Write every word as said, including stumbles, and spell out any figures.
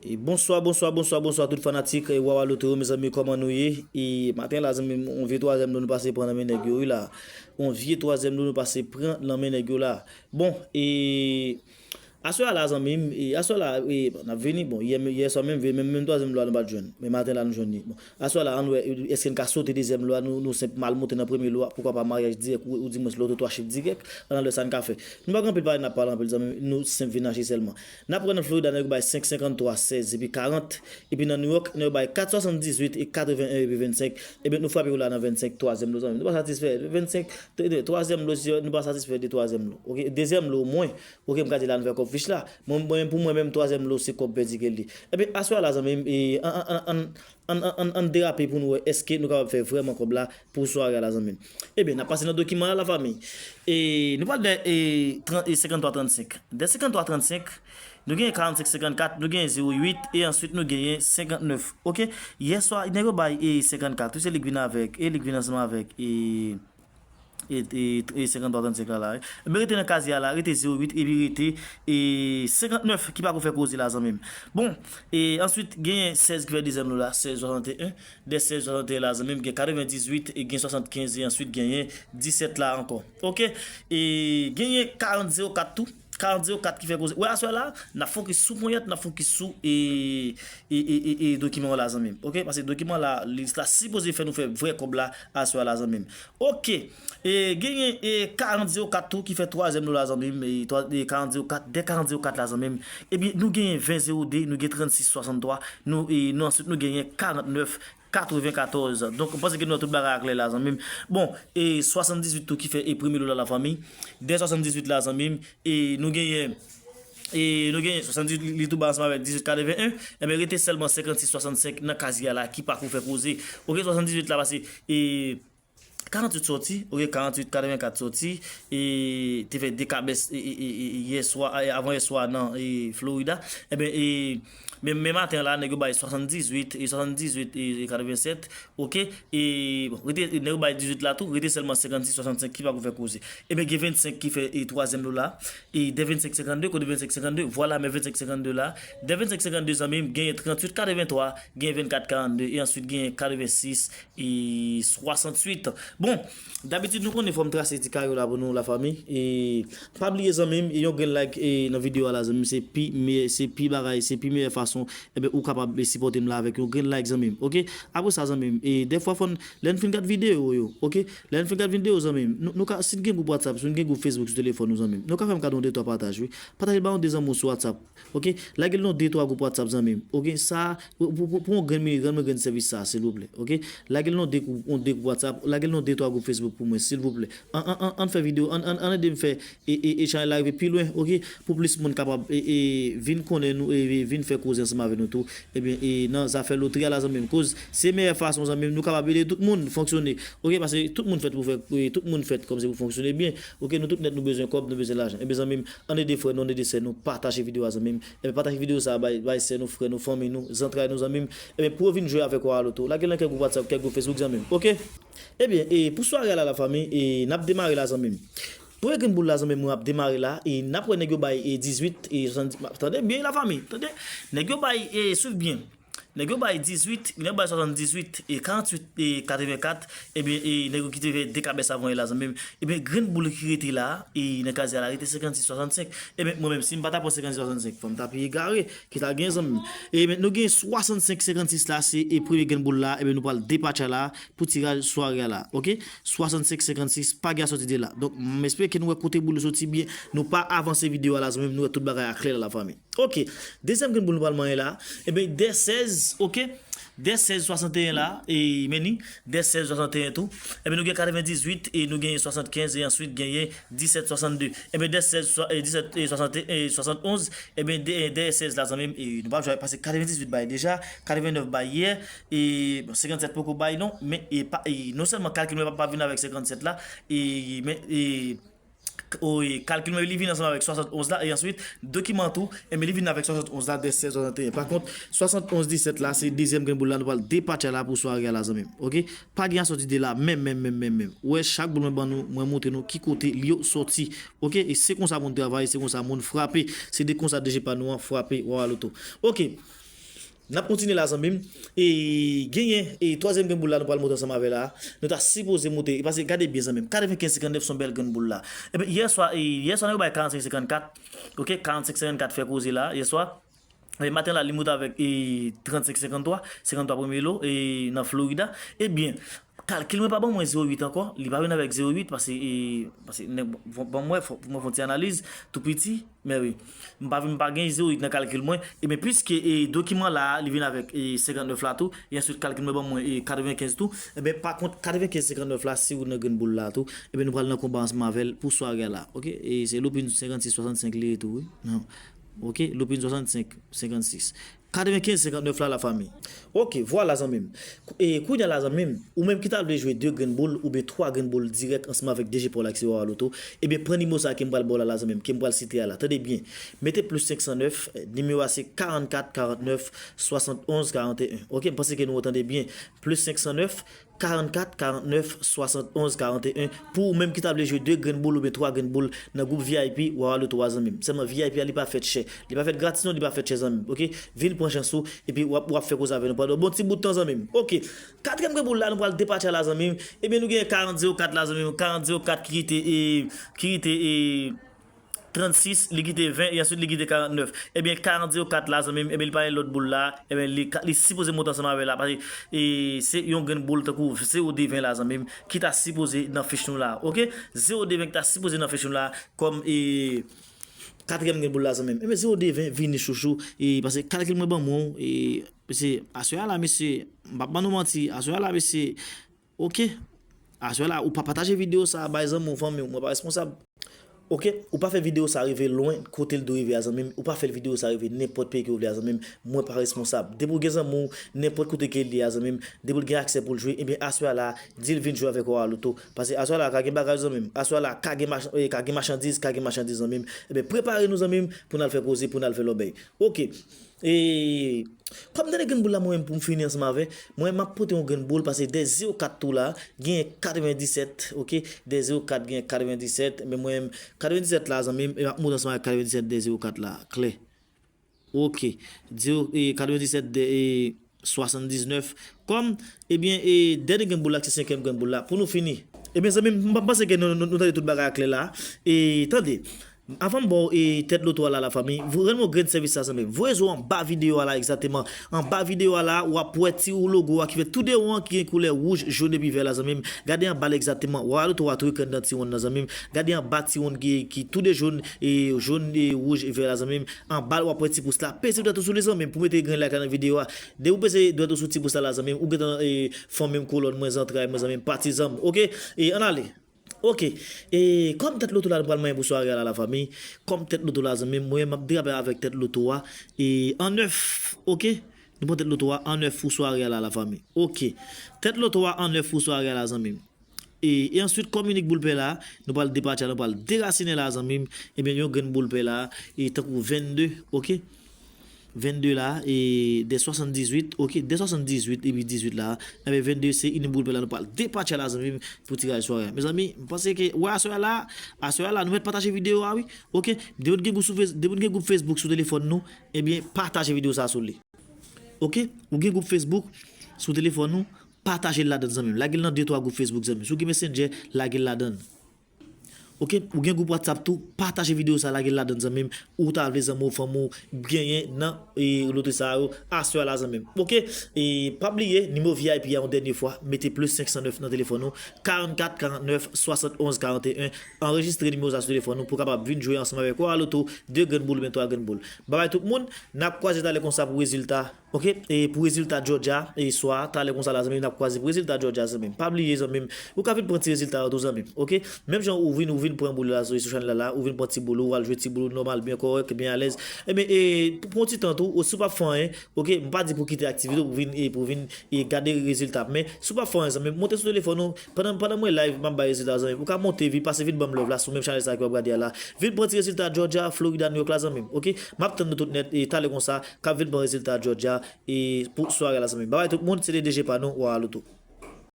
E bonswa, bonswa, bonswa, bonswa tout fanatik e Wawa Loto yo, mezanmi, kòman nou ye? E maten la, zanmi m, yon vye twazyèm lo nou pase pran nan men nèg yo, wi la. Yon vye twazyèm lo nou pase pran nan men nèg yo la. Bon, e aswè a la, zanmi m, e aswè a la, e n ap vini, bon, yè, yè swa menm, menm, menm twazyèm lo a nou pa t jwenn, men maten la nou jwenn li. Bon, aswè a la, ann wè, èske n ka sote dezyèm lo a, nou, nou senp mal monte nan premye lo a, poukwa pa maryaj dirèk, ou, ou di mwens loto twa chif dirèk, ann al wè sa n ka fè. Nou pa gen anpil pale, n ap pale anpil, zanmi m, nou senp vin achte sèlman. N ap wè nan Florida, nèg yo bay senk senkanntwa, sèz epi karant. Epi nan New York, nèg yo bay kat swasanndizuit e katreven en epi vennsenk. Ebyen, nou frape yo la nan vennsenk, twazyèm lo, zanmi. Nou pa satisfè. Vennsenk, twazyèm lo, si nou pa satisfè de twazyèm lo. Oke, dezyèm lo, omwen. Oke, m ka di la, nou fè kòb fich la. Mwen, mwen, pou mwen menm, twazyèm lo, se kòb pèdi ke l ye. Ebyen, aswè a la, zanmi m, e, an, an, an, an, an, an, an derape pou nou wè èske nou kapab fè vrèman kòb la pou sware a la, zanmi m. Ebyen, n ap pase nan dokiman la, lafanmi. E nou pral de, e, trant, e, senkanntwa trannsenk. De senkanntwa trannsenk, nou genyen karannsenk senkannkat, nou genyen zewo uit, e answit nou genyen senkantnèf. Oke? Yè swa, nèg yo bay, e, senkannkat, wi, se li k vin avèk, e li k vin ansanm avèk, e, e, e, e senkanntwa trannsenk la, la, wi. Ebyen, rete nan kazye a la, rete zewo uit, epi rete, e, senkantnèf ki pako fè koze la, zanmi m. Bon, e answit, genyen sèz ki fè dezyèm lo la, sèz swasanteyen. De sèz swasanteyen la, zanmi m, gen katrevendizuit e gen swasannkenz e answit genyen disèt la ankò. Oke? E genyen karant zewo kat tou. Karant zewo kat ki fè koze. Wè, aswè la, n ap fokis sou ponyèt, n ap fokis sou, e, e, e, e, e dokiman la, zanmi m. Oke? Paske dokiman la, li la sipoze fè nou fè vrè kòb la, aswè la, zanmi m. Oke. E genyen, e, karant zewo kat tou ki fè twazyèm lo la, zanmi m. E, twa, e, karant zewo kat, de karant zewo kat la, zanmi m. Ebyen, nou genyen ven zewo de, nou gen trannsis swasanntwa, nou, e, nou answit nou genyen karantnèf katrevenkatòz. Donk, m panse ke nou wè tout bagay a klè la, zanmi m. Bon, e swasanndizuit tou ki fè e premye lo la, lafanmi. De swasanndizuit la, zanmi m, e nou genyen, e nou genyen swasanndizuit li, li tou ba ansanm avèk dizuit katreven en. Ebyen, rete sèlman senkannsis swasannsenk nan kazye a la ki pako fè koze. Oke, swasanndizuit la pase, e, karanntuit sòti, oke, karanntuit katrevenkat sòti, e te fè de kabès, e, e, e, e, yè swa, e, avan yè swa nan, e, Florida. Ebyen, e, men, men maten an la, nèg yo bay swasanndizuit, e, swasanndizuit, e, e katrevensèt, oke, e, bon, rete, nèg yo bay dizuit la tou, rete sèlman senkannsis swasannsenk ki pako fè koze. Ebyen, gen vennsenk ki fè, e, twazyèm lo la, e, de vennsenk senkannde, kote vennsenk senkannde, vwala, men vennsenk senkannde la, de vennsenk senkannde, zanmi m, genyen tranntuit katreventwa, genyen vennkat karannde, e answit genyen katrevensis, e swasanntuit. Bon, dabitid nou konnen fò m trase ti kayo la pou nou, lafanmi. E pa bliye, zanmi m, e yon grenn like, e nan videyo a la, zanmi m, se pi meyè, se pi bagay, se pi meyè fason, ebyen, ou kapab, e, sipòte m la avèk yon grenn like, zanmi m. Oke? Apre sa, zanmi m, e dèfwa fò n, lè n fin gad videyo yo, oke? Lè n fin gad videyo, zanmi m, nou, nou ka, si n gen gwoup WhatsApp, si n gen gwoup Facebook sou telefòn nou, zanmi m, nou ka fè m kado yon de twa pataj, wi. Pataje l ba yon de zanmi w sou WhatsApp. Oke? Lage l nan de twa gwoup WhatsApp, zanmi m. Oke? Sa, pou, pou, pou, pou yon grenn minit, rann mwen grenn sèvis sa, silvouplè. Oke? Lage l nan de gwoup, yon de gwoup WhatsApp, lage l nan de twa gwoup Facebook pou mwen, silvouplè. An, an, an, ann fè videyo, ann, ann, ann ede m fè, e, e, e chanèl la rive pi lwen, oke? Pou plis moun kapab, e, e, vin konnen nou, e, e vin fè koze ansanm avèk nou tou. Ebyen, e, nan zafè lotri a la, zanmi m, koz se meyè fason, zanmi m, nou kapab ede tout moun fonksyone. Oke? Paske tout moun fèt pou fè, e, tout moun fèt kòmsi pou fonksyone byen. Oke? Nou tout nèt, nou bezwen kòb, nou bezwen lajan. Ebyen, zanmi m, ann ede frè nou, ann ede sè nou, pataje videyo a, zanmi m. Ebyen, pataje videyo sa a bay, bay sè nou, frè nou, fanmi nou, zantray nou, zanmi m. Ebyen, pou yo vin jwe avèk Wawa Loto, lage l nan kèk gwoup WhatsApp, kèk gwoup Facebook, zanmi m. Oke? Ebyen, e pou sware a la, lafanmi, e n ap demare la, zanmi m. Premye grenn boul la, zanmi m, mwen ap demare la, e n ap wè nèg yo bay, e, dizuit, e, swasanndis, tande byen, lafanmi, tande. Nèg yo bay, e, swiv byen. Nèg yo bay dizuit, nèg yo bay swasanndizuit, e, karanntuit, e, katrevenkat, ebyen, e, nèg yo ki te fè de kabès avan yè la, zanmi m. Ebyen, grenn boul ki rete la, e, nan kazye a la, rete senkannsis swasannsenk. Ebyen, mwen menm, si m pa ta pran senkannsis swasannsenk, fò m ta pi egare, ki ta gen, zanmi m. Ebyen, nou gen swasannsenk senkannsis la, se, e, premye grenn boul la, ebyen, nou pral depatcha la, pou tiraj sware a la, oke? Swasannsenk senkannsis, pa gen sòti de la. Donk, m espere ke nou wè kote boul yo soti byen. Nou pa avanse videyo a la, zanmi m, nou wè tout bagay a klè la, lafanmi. Oke, dezyèm grenn boul nou pral manyen la, ebyen, de sèz, oke? De sèz swasanteyen la, e, men li, de sèz swasanteyen tou. Ebyen, nou gen katrevendizuit, e nou genyen swasannkenz, e answit genyen disèt swasannde. Ebyen, de sèz swa-, e, disèt, e, swasante, e, swasannonz, ebyen, de, de sèz la, zanmi m, e nou p ap jwe pase katrevendizuit bay deja, katrevennèf bay yè, e, bon, senkannsèt poko bay non, men, e, pa, e, non sèlman kalkil mwen pa, pa vin avèk senkannsèt la, e, men, e, k-, o, e, kalkil mwen li vin ansanm avèk swasannonz la, e answit, dokiman tou, e, men li vin avèk swasannonz la, de sèz swasanteyen. Pa kont, swasannonz disèt la, se dezyèm grenn boul la, nou pral depatcha la pou sware a la, zanmi m. Oke? Pa gen asòti de la, menm, menm, menm, menm, menm. Ou wè, chak boul mwen ban nou, mwen montre nou ki kote li yo sòti. Oke? E se konsa moun travay, se konsa moun frape. Se de konsa D J pa nou an frape, Wawa Loto. Oke. N ap kontinye la, zanmi m. E genyen, e twazyèm grenn boul la, nou pral monte ansanm avè la. Nou ta sipoze monte, e paske gade byen, zanmi m. Katrevenkenz senkannèf se yon bèl grenn boul la. Ebyen, yè swa, e, yè swa, nèg yo bay karannsenk senkannkat. Ok, karannsenk senkannkat fè koze la, yè swa. E maten la, li monte avèk, e, trannsenk senkanntwa, senkanntwa premye lo, e, nan Florida. Ebyen, kalkil mwen pa ban mwen zewo uit ankò, li pa vin avèk zewo uit, paske, e, paske, nèg, bon, ban mwen, fò, pou mwen fè yon ti analiz, tou piti, men wi. M pa, m pa gen zewo uit nan kalkil mwen. Ebyen, piske, e, dokiman la, li vin avèk, e, senkannèf la tou, e answit kalkil mwen ban mwen, e, katrevenkenz tou. Ebyen, pa kont, katrevenkenz senkannèf la, si ou nan grenn boul la tou, ebyen, nou pral nan konba ansanm avè l pou sware a la. Ok? E se loupin swasannsis swasannsenk li ye tou, wi. Non. Ok, loupin swasannsenk senkannsis. Katrevenkenz senkannèf la, lafanmi. Ok, vwala, zanmi m. E kounye a la, zanmi m, ou menm ki ta vle jwe de grenn boul oubyen twa grenn boul dirèk ansanm avèk D J pa w la ki se Wawa Loto, ebyen, pran nimewo sa a ke m pral ba w la, la, zanmi m, ke m pral site a la. Tande byen. Mete plis senk san nèf, nimewo a se karannkat karannèf swasannonz karanteyen. Ok, m panse ke nou tande byen. Plis senk san nèf, karannkat karannèf swasannonz karanteyen, pou ou menm ki ta vle jwe de grenn boul oubyen twa grenn boul nan gwoup V I P Wawa Loto a, zanmi m. Sèlman V I P a, li pa fèt chè. Li pa fèt gratis non, li pa fèt chè, zanmi m. Ok? Vin pran chans ou, epi w ap, w ap fè koze avè nou pandan yon bon ti bout tan, zanmi m. Ok. Katriyèm grenn boul la, nou pral depatche a la, zanmi m. Ebyen, nou gen karant zewo kat la, zanmi m. Karant zewo kat ki kite, e, ki kite, e, trannsis, li kite ven, e answit li kite karantnèf. Ebyen, karant zewo kat la, zanmi m, ebyen, li pa gen lòt boul la. Ebyen, li, li sipoze monte ansanm avè l la, paske, e, se yon grenn boul tankou zewo de ven la, zanmi m, ki ta sipoze nan fich nou la, ok? Zewo de ven ki ta sipoze nan fich nou la, kòm, e, katriyèm grenn boul la, zanmi m. Ebyen, zewo de ven vini, chouchou, e, paske kalkil mwen ban mwen, e, mesye, aswè a la, mesye, m p ap ban nou manti, aswè a la, mesye, ok. Aswè la, ou pa pataje videyo sa a bay zanmi w, fanmi w, mwen pa responsab. Ok, ou pa fè videyo sa a rive lwen kote l dwe rive a, zanmi m. Ou pa fè videyo sa a rive nenpòt peyi ke w vle a, zanmi m. Mwen pa responsab. Depi w gen zanmi w, nenpòt kote ke l ye a, zanmi m, depi l gen aksè pou l jwe, ebyen, aswè a la, di l vin jwe avèk Wawa Loto. Paske aswè a la, ka gen bagay, zanmi m. Aswè a la, ka gen mach-, eh, ka gen machandiz, ka gen machandiz, zanmi m. Ebyen, prepare nou, zanmi m, pou n al fè koze, pou n al fè lòbèy. Ok. E, kòm dènye grenn boul la, mwen menm, pou m fini ansanm avè, mwen, m ap pote yon grenn boul, paske de zewo kat tou la, genyen katrevendisèt, ok? De zewo kat genyen katrevendisèt, men mwen menm, katrevendisèt la, zanmi m, e m ap monte ansanm avèk katrevendisèt de zewo kat la, klè. Ok. Zewo, e, katrevendisèt de, e, swasanndiznèf. Kòm, ebyen, e, dènye grenn boul la, se senkyèm grenn boul la. Pou nou fini. Ebyen, zanmi m, m panse ke nou, nou, nou tande tout bagay a klè la. E, tande. Avan m ba w, e, tèt loto a la, lafanmi, vo-, rann mwen grenn sèvis sa, zanmi m. Voye zo anba videyo a la, egzakteman. Anba videyo a la, w ap wè ti logo a ki fèt tou de ron an ki gen koulè wouj, jòn epi vè la, zanmi m. Gade anba l egzakteman. Wawa Loto a tou ekran nan ti ron nan, zanmi m. Gade anba ti ron ki, ki tou de jòn, e, jòn, e, wouj e vè la, zanmi m. Anba l, w ap wè ti pous la. Peze dwèt ou sou li, zanmi m, pou mete grenn like la nan videyo a. Depi w peze dwèt ou sou ti pous la, la, zanmi m, ou gentan, e, fanmi m, kolòn mwen, zantray mwen, zanmi m, patizan m. Ok? E, ann ale. Ok. E, kòm tèt loto la, nou pral manyen pou sware a la, lafanmi. Kòm tèt loto la, zanmi m, mwen, m ap derape avèk tèt loto a. E, an nèf, ok? Nou pran tèt loto a an nèf pou sware a la, lafanmi. Ok. Tèt loto a an nèf pou sware a la, zanmi m. E, e answit, kòm inik boul pè la, nou pral depatcha, nou pral derasinen la, zanmi m. Ebyen, yon grenn boul pè la, e tankou vennde, ok? Vennde la, e de swasanndizuit, ok? De swasanndizuit epi dizuit la. Ebyen, vennde se inik boul pè la, nou pral depatcha la, zanmi m, pou tiraj sware a. Mezanmi, m panse ke, wè, aswè a la, aswè a la, nou mèt pataje videyo a, wi, ok? Depi w gen gwoup sou Face-, depi w gen gwoup Facebook sou telefòn nou, ebyen, pataje videyo sa a sou li. Ok? Ou gen gwoup Facebook sou telefòn ou, pataje l ladan, zanmi m. Lage l nan de twa gwoup Facebook, zanmi m. Si w gen Messenger, lage l ladan. Ok? Ou gen gwoup WhatsApp tou, pataje videyo sa, lage l ladan, zanmi m. Ou ta vle zanmi w, fanmi w genyen nan, e, loto sa yo, aswè a la, zanmi m. Ok? E pa bliye, nimewo V I P a yon dènye fwa, mete plis senk san nèf nan telefòn ou, karannkat karannèf swasannonz karanteyen, anrejistre nimewo sa sou telefòn ou pou w kapab vin jwe ansanm avèk Wawa Loto, de grenn boul, oubyen twa grenn boul. Babay tout moun, n ap kwaze talè konsa pou rezilta. Ok, e pou rezilta Georgia, e swa, talè konsa la, zanmi m, n ap kwaze pou rezilta Georgia, zanmi m. Pa bliye, zanmi m, ou ka vin pran ti rezilta yo tou, zanmi m. Ok, menm jan ou vin, ou vin pran boul la sou, sou chanèl la, la, ou vin pran ti boul ou, ou al jwe ti boul ou nòmal, byen kòrèk, byen alèz. Ebyen, e pou, pou yon ti tan tou, ou, si w p ap fè anyen, ok, m pa di pou kite aktivite w, pou vin, e pou vin, e gade rezilta. Men, si w p ap fè anyen, zanmi m, monte sou telefòn ou, pandan, pandan mwen live, m ap bay rezilta, zanmi m. Ou ka monte, vin pase, vin ban m love la, sou menm chanèl sa ke w ap gade a la. Vin pran ti rezilta Georgia, Florida, New York la, zanmi m. Ok, m ap tann nou tout nèt, e talè konsa, k ap vin pran rezilta Georgia, e pou sware la, zanmi m. Babay tout moun, se te D J pa nou, Wawa Loto.